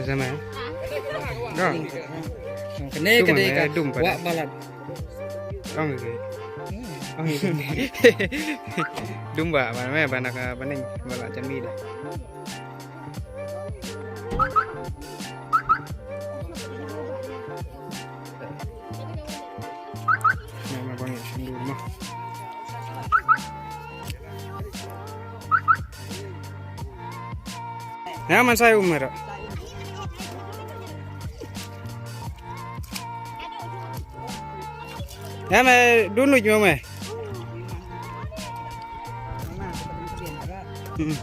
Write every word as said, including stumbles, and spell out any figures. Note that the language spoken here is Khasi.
Sama ya? Dong. Kene kene ka dum pada. Wak balat. Dong ke. Dong ke. Dum ba mana me bana ka baning bala chami dah. Nya man sai umera. Nya me dunu jmo me. Hmm.